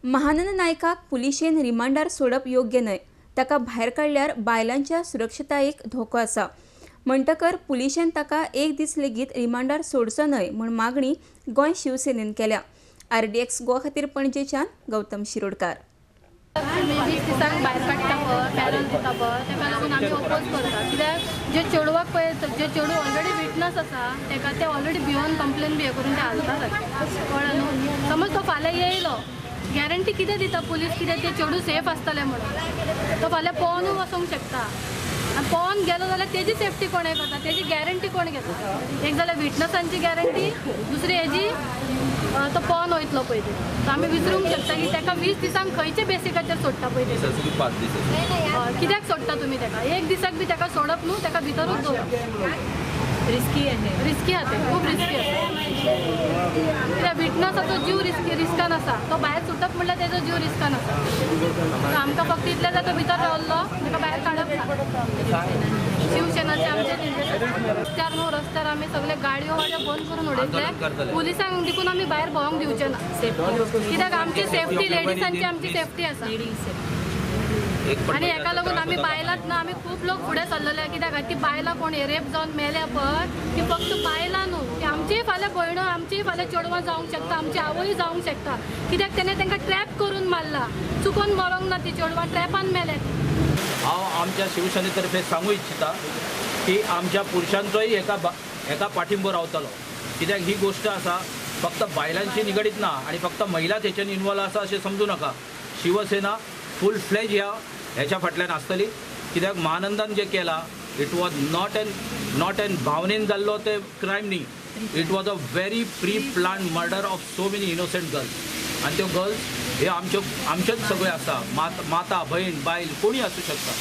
महानंद नायकाक पुलिशेन रिमांडार सोडप योग्य न्हय. ताका भायर काडल्यार बायलांच्या सुरक्षतायेक धोको आसा. म्हणटकर पुलिशेन ताका एक दीस लेगीत रिमांडार सोडचो न्हय म्हूण मागणी गोंय शिवसेनेन केल्या. आरडीएक्स गोवा खातीर पणजेच्यान गौतम शिरोडकार. तुमी 20 दिसांक भायर काडटा पळय, पॅरल दिता पळय, तेका लागून आमी ओपोज करता. कित्याक जे चेडवाक पळय, जे चेडूं ऑलरेडी विटनस आसा, तेका ते ऑलरेडी भियोन कंप्लेन बी हें करून ते हालता सारकें, कळ्ळें न्हू. समज तो फाल्यां येयलो, गॅरंटी कितें दिता पुलीस कितें ते चेडूं सेफ आसतलें म्हणून? तो फाल्यां पोवनूय वचोंक शकता आनी पोवन गेलो जाल्यार तेजी सेफ्टी कोण हें करता? तेजी गॅरंटी कोण घेता? एक जाल्यार विटनसांची गॅरंटी, दुसरी हेजी तो पोवन वयतलो पळय ते. सो आमी विचारूंक शकता की तेका 20 दिसांक खंयचे बेसिकाचेर सोडटा पळय ते? 5 दीस. कित्याक सोडटा तुमी तेका? एक दिसाक बी तेका सोडप न्हू, तेका भितरूच दवरप. रिस्की आहे. रिस्की आहा तें, खूब रिस्की आसा. कित्याक विटनसाचो जीव रिस्की रिस्कान आसा. तो भायर सुटप म्हणल्यार तेजो जीव रिस्कान आसा. सो आमकां फक्त इतलें जाय, तो भितर रावल्लो, तेका भायर काडप ना. शिवसेनाचे आमचे रस्त्यार न्हू, रस्त्यार आमी सगळे गाडयो वाडयो बंद करून उडयतले. पुलिसांक देखून आमी भायर भोंवंक दिवचे ना, कित्याक आमची सेफ्टी, लेडिसांची आमची सेफ्टी आसा. आनी हेका लागून आमी बायलांच ना, आमी खूब लोक फुडें सरलेले. कित्याक ती बायलां कोण रेप जावन मेल्या पळय, ती फक्त बायलां न्हू, ती आमचीय फाल्यां भयणो, आमचीय फाल्यां चेडवां जावंक शकता, आमची आवय जावंक शकता. कित्याक तेणें तांकां ट्रॅप करून मारला, चुकोन मरोंक ना, ती चेडवां ट्रॅपान मेल्या. हांव आमच्या शिवसेनेतर्फे सांगू इच्छिता की आमच्या पुरुषांचोय एका पाठिंबो रावतलो. कित्याक ही गोष्ट आसा फक्त बायलांशी निगडीत ना आनी फक्त महिलाच हेच्यान इन्वॉल्व आसा अशें समजू नाका. शिवसेना फूल फ्लेज ह्या हेच्या फाटल्यान आसतली. कित्याक महानंदान जें केलां, it was not an भावनेन जाल्लो ते क्रायम न्ही, it was a very pre plan murder of so many innocent girls. आनी त्यो गर्ल्स हे आमच्योच सगळ्यो आसा, माता, भयण, बायल कोणी आसूं शकता.